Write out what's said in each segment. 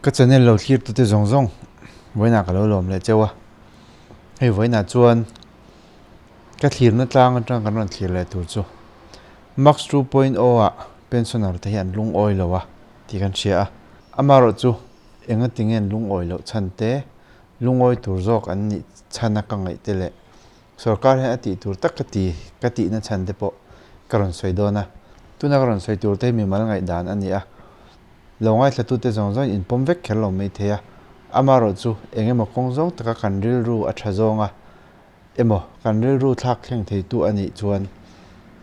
Ka channel lo thlir tute zawng zawng vawiinah ka lo lawm leh cheu a, hei vawiinah chuan ka thlirna tlang atang kan rawn thlir leh tur chu Max 2.0 ah pensioner te hi an lungawi lo a tih kan hria a, amaherawh chu engatinge an lungawi loh chhan te, lungawi tur zawk an nih chhan a ka ngaih te leh Sorkar hian a tih tur tak ka ti ka tihna chhan te pawh ka rawn sawi dawn a, tuna ka rawn sawi tur te hi mimal ngaihdan a ni a, lo ngaithlatute zawng zawng in pawm vek kher lo mai thei a, amaherawh chu eng emaw kawng zawng taka kan rilru a tha zawng a emaw kan rilru thlak thleng theitu a nih chuan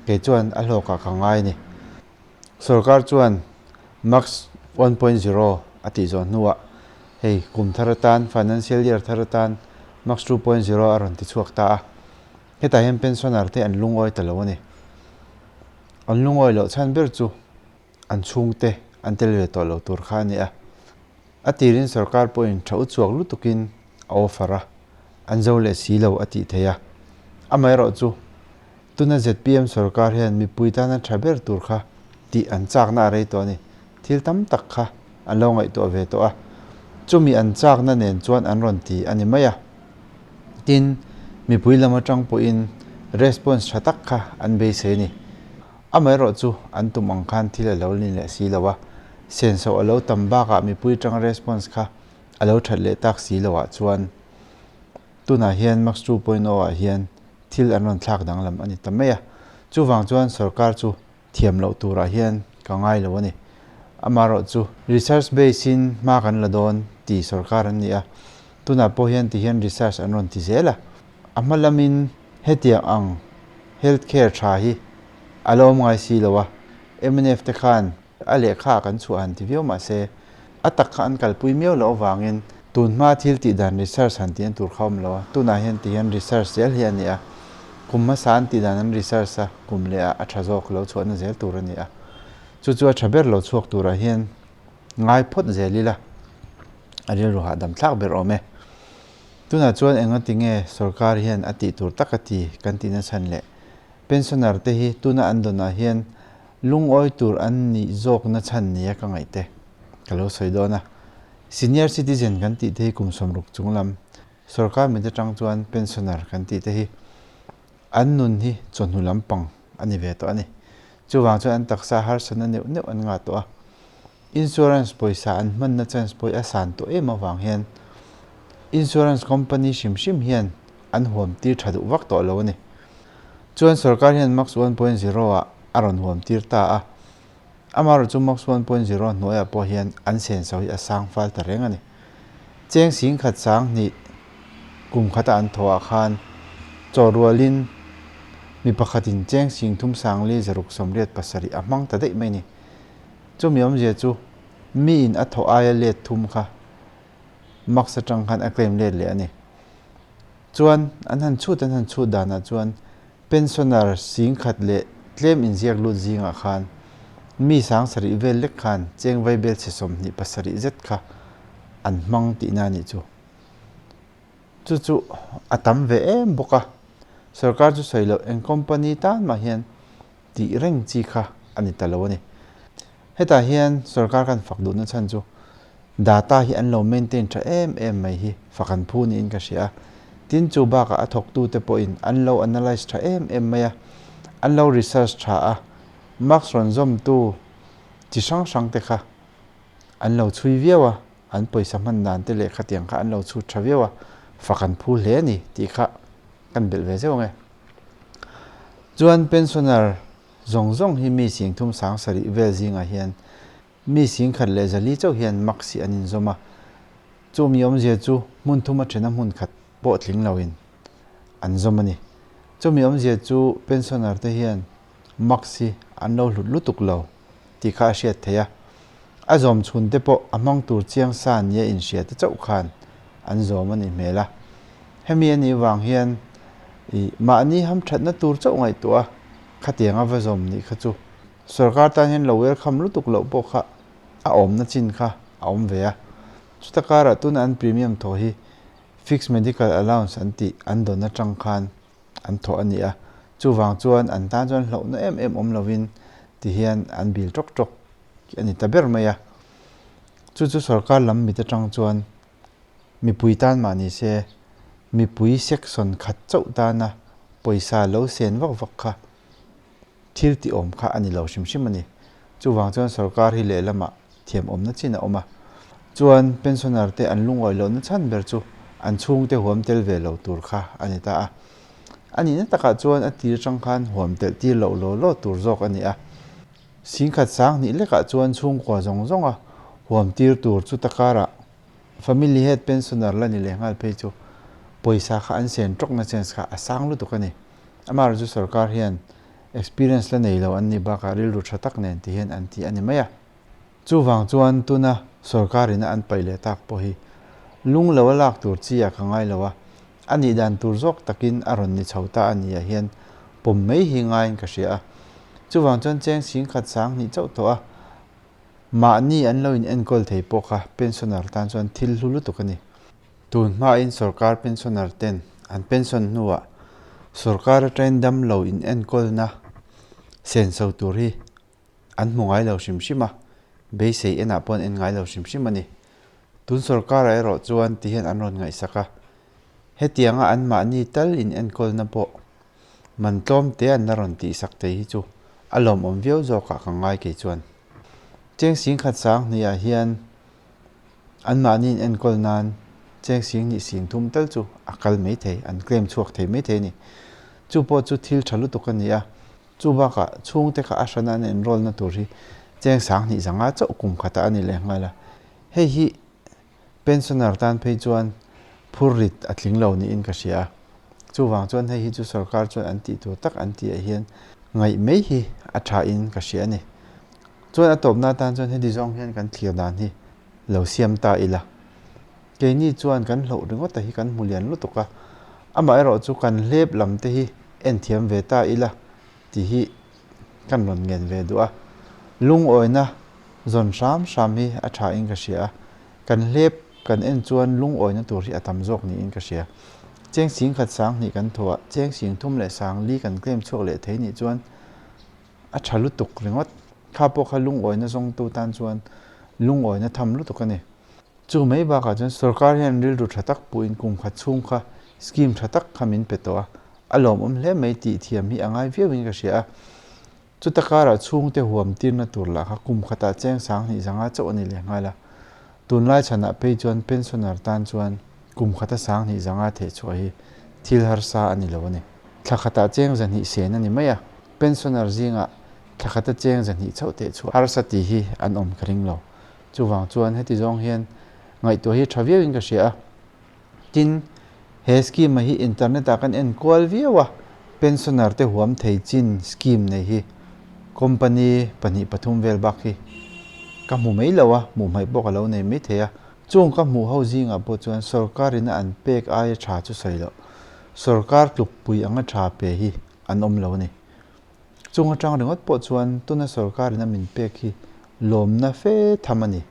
kei chuan a hlawkah ka ngai a ni. Sorkar chuan Max 1.0 a tih zawh hnuah hei kum thar atan, financial year thar atan Max 2.0 a rawn ti chhuak ta a. Hetah hian pensioner te an lungawi ta lo a ni. An lungawi loh chhan ber chu an chhungte an tel ve tawh lo tur kha a ni a. A tirin sorkar pawhin tha u chhuak lutukin a offer a, an zo leh si lo a tih theih a. Amaherawhchu Tuna zpm sorkar hian mipui tana tha ber tur kha tih an chakna a rei tawh a ni. Thil tam tak kha an lo ngaihtuah ve tawh a, chumi an chakna nen chuan an rawn ti a ni mai a. Tin, mipui lam atang pawhin response tha tak kha an beisei a ni. Amaherawh chu an tum ang khan thil a lo ni leh si lo a, senso a lo tam bakah mipui atanga response kha a lo that leh tak si loah chuan tunah hian Max 2.0 ah hian thil an rawn thlak danglam a ni ta mai a, chuvang chuan sorkar chu thiam loh turah hian ka ngai lo a ni. Amaherawh chu research base in hma kan la dawn ti sorkar an ni a, tunah pawh hian ti hian research an rawn ti zel a, a hma lamin hetiang ang health care tha hi a la awm ngai si lo a, mnf te khan A lehkha kan chhuah han ti viau mah se, a tak kha an kalpui miau loh avangin tun hma thil tih dan research han tih an tur kha awm lo a, tunah hian ti hian research zel hi a ni a, kum hmasa an tih dan an research a, kum leh ah a tha zawk lo chhuahna zel tur a ni a, chu chu a tha ber lo chhuak turah hian ngai phawt zel ila a rilru hahdam thlak ber awm e. Tunah chuan engatinge sorkar hian a tih tur tak a ti kan tihna chhan leh pensioner te hi tuna an dawnah hian Lungawi tur an nih zawkna chhan nia ka ngaih te ka lo sawi dawn a. Senior citizen kan tih te hi kum 60 chung lam sorkar mit atang chuan pensioner kan tih te hi an nun hi chawhnu lampang a ni ve tawh a ni. Chuvang chuan an taksa harsatna neuh neuh an ngah tawh a. Insurance pawisa an hmanna chance pawh hi a san tawh em avang hian insurance company hrim hrim hian an huam tir tha duh vak tawh lo a ni. Chuan sorkar hian Max 1.0 ah a rawn huam tir ta a, amaherawh chu Max 1.0 hnuaiah pawh hian an senso hi a sang fal ta reng a ni. Cheng singkhat sanghnih kum khata an thawhah khan chaw rualin mi pakhatin cheng singthum sangli zaruk 87 a hmang ta daih mai a ni. Chumi awmzia chu miin a thawh aia let thum kha Max atang khan a claim let leh a ni. Chuan an han chhut an han chhut danah chuan pensioner singkhat leh tlem inziak lut zingah khan mi 7000 vel lek khan cheng vaibel chhe 27 zet kha an hmang tihna a nih chu. Chu chu a tam ve em bawk a, sorkar chu sawi loh eng company tan mah hian tih reng chi kha a ni ta lo a ni. Hetah hian sorkar kan fak duhna chhan chu data hi an lo maintain tha em em mai hi fak an phu niin ka hria a. Tin chu bakah a thawktute pawhin an lo analyse tha em em mai a, an lo research tha a, marks rawn zawmtu chi hrang hrang te kha an lo chhui viau a, an pawisa hman dan te leh khatiang kha an lo chhut tha viau a, fak an phu hle a ni tih kha kan belh ve zeuh ang e. Chuan pensioner zawng zawng hi mi 30 70 vel zingah hian mi 1400 chauh hian max hi an inzawm a, chumi awmzia chu hmun thum a thena hmun khat pawh tling loin an zawm a ni. Chumi awmzia chu pensioner te hian max hi an lo hlut lutuk lo tih kha a hriat theih a, a zawm chhun te pawh a hmang tur chiang sa nia inhria te chauh khan an zawm a nih hmel a. Hemi a nih vang hian ih mahni hamthatna tur chauh ngaihtuah a, khatiang a va zawm nih kha chu sorkar tan hian lo welcome lutuk loh pawh kha a awmna chin kha a awm ve a. Chuta karah tuna an premium thawh hi fixed medical allowance an tih an dawn atang khan an thawh a ni a, chuvang chuan an tan chuan hlauhna em em awm lovin ti hian an bil tawk tawk a ni ta ber mai a. Chu chu sorkar lam mit atang chuan mipui tan mah ni se, mipui section khat chauh tana pawisa lo sen vak vak kha thil tih awm kha a ni lo hrim hrim a ni. Chuvang chuan sorkar hi lehlamah thiam awmna chin a awm a. Chuan pensioner te an lungawi lohna chhan ber chu an chhungte huam tel ve lo tur kha a ni ta a. A nihna takah chuan a tir atang khan huam telh tir loh law law tur zawk a ni a. Singkhat sang hnih lekah chuan chhungkua zawng zawnga huam tir tur chu ta karah family head pensioner la ni leh nghal phei chu pawisa kha an sen tawkna chance kha a sang lutuk a ni. Amaherawhchu chu sorkar hian experience la nei lo an nih bakah rilru tha tak nen ti hian an ti a ni mai a. Chuvang chuan tuna sorkar ina an paih leh tak pawh hi lung lo a lak tur chi ah ka ngai lo a, a nih dan tur zawk takin a rawn ni chho ta a ni ah hian pawm mai hi ngaiin ka hria a. Chuvang chuan cheng singkhat sang hnih chauh tawh a, mahni an lo in enkawl thei pawh kha pensioner tan chuan thil hlu lutuk a ni. Tun hmain sorkar pensioner ten an pension hnuah sorkar atangin dam lo in enkawlna senso tur hi An hmu ngai lo hrim hrim a, beisei enah pawh an en ngai lo hrim hrim a ni. Tun sorkarah erawh chuan ti hian an rawn ngaihsak a, hetianga anmahni tal in enkawlna pawh man tlawm te an la rawn tihsak thei hi chu a lawmawm viau zawkah ka ngai kei chuan. Cheng singkhat sang hniah hian anmahni in enkawl nan cheng sing hnih sing thum tal chu a kal mai thei, an claim chhuak thei mai thei a ni. Chu pawh chu thil tha lutuk a ni a. Chu bakah chhungte kha a hrana an enroll-na tur hi cheng sang hnih zanga chauh kum khatah a ni leh nghal a. Hei hi pensioner tan phei chuan phur rit a tling lo niin ka hria a. Chuvang chuan hei hi chu sorkar chuan an tih tur tak an tihah hian ngaih mai hi a thain ka hria a ni. Chuan a tawpna atan chuan heti zawng hian kan thlir dan hi lo siam ta ila. Keini chuan kan hloh ringawta hi kan hmu lian lutuk a, amaherawh chu kan hlep lam te hi en thiam ve ta ila tih hi kan rawn ngen ve duh a. Lungawina zawn hram hram hi a tha in ka hria a, kan hlep kan en chuan lungawina tur hi a tam zawk niin ka hria. Cheng sing khat sang hnih kan thaw a, cheng sing thum leh sang li kan claim chhuak leh thei nih chuan a tha lutuk ringawt. Kha pawh kha lungawina zawngtu tan chuan lungawina tham lutuk a ni. Chu mai bakah chuan sorkar hian rilru tha tak puhin kum khat chhung kha scheme tha tak kha min pe tawh a, a lawmawm hle mai tih thiam hi a ngai viauin ka hria a. Chuta karah chhungte huam tirna tur lah kha kum khatah cheng sang hnih zanga chauh a ni leh nghal a. Tunlai chhanah phei chuan pensioner tan chuan kum khata sang hnih zanga theih chhuah hi thil harsa a ni lo a ni. Thla khatah cheng zahnih sen a ni mai a, pensioner zingah thla khata cheng zahnih chauh theih chhuah harsa tih hi an awm ka ring lo. Chuvang chuan heti zawng hian ngaihtuah hi tha viauin ka hria a. Tin, he scheme-a hi internet-ah kan en kual viau a, pensioner te huam thei chin scheme nei hi company pahnih pathum vel bak hi ka hmu mai lo a, hmuh hmaih pawh ka lo nei mai thei a. Chung ka hmuh ho zingah pawh chuan sorkarin a an pek aia tha chu sawi loh, sorkar tlukpui anga tha pe hi an awm lo a ni. Chung atang ringawt pawh chuan tuna sorkarin a min pek hi lawmna fe tham a ni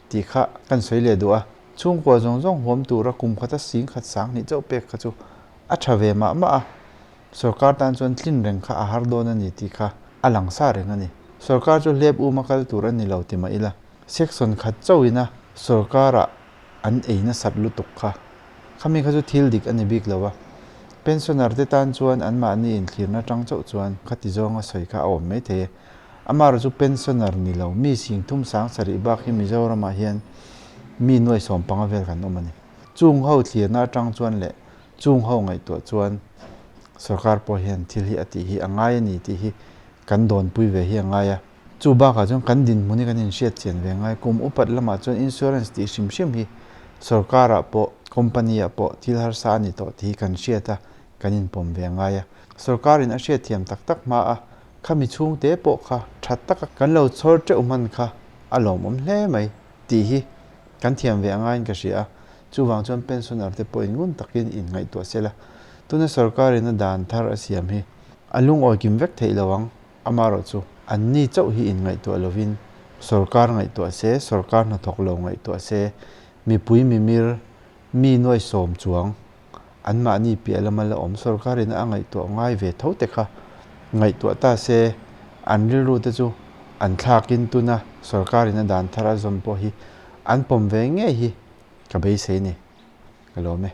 tih kha kan sawi leh duh a. Chhungkua zawng zawng huam tura kum khata sing khat sang hnih chauh pek kha chu a tha ve mah mah a, sorkar tan chuan tlin reng kha a har dawn a ni tih kha a lang sa reng a ni. Sorkar chu hlep uma kal tur a ni lo ti mah ila, section khat chauhina sorkarah an ei nasat lutuk kha. Khami kha chu thil dik a ni bik lo a, pensioner te tan chuan anmahni inthlirna atang chauh chuan khati zawnga sawi kha a awm mai thei e. Amaherawh chu pensioner ni lo, mi sing thum sang sarih bak hi Mizoramah hian mi nuai sawm panga vel kan awm a ni. Chung ho thlirna atang chuan leh chung ho ngaihtuah chuan sorkar pawh hian thil hi a tih hi a ngai a ni tih hi kan dawnpui ve hi a ngai a. Chu bakah chuan kan dinhmun hi kan inhriat chian ve ngai. Kum upat lamah chuan insurance tih hrim hrim hi sorkarah pawh company ah pawh thil harsa a ni tawh tih hi kan hriat a, kan inpawm ve ngai a. Sorkarin a hriatthiam tak tak hma a, khami chhungte pawh kha tha taka kan lo chhawr teuh hman kha a lawmawm hle mai tih hi kan thiam ve angaiin ka hria a. Chuvang chuan pensioner te pawhin ngun takin inngaihtuah sela. Tuna sorkarin a dan thar a siam hi a lungawi kim vek theih lo ang. Amaherawh chu anni chauh hi inngaihtuah lovin sorkar ngaihtuah se, sorkar hnathawk lo ngaihtuah se, mipui mimir, mi nuaisawm chuang anmahni piah lama la awm sorkarin a ngaihtuah ngai ve tho te kha ngaihtuah ta se, an rilru te chu an thlakin tuna sorkarin a dan thar a zawm pawh hi an pawm ve ngei hi ka beisei a ni. Ka lawm e.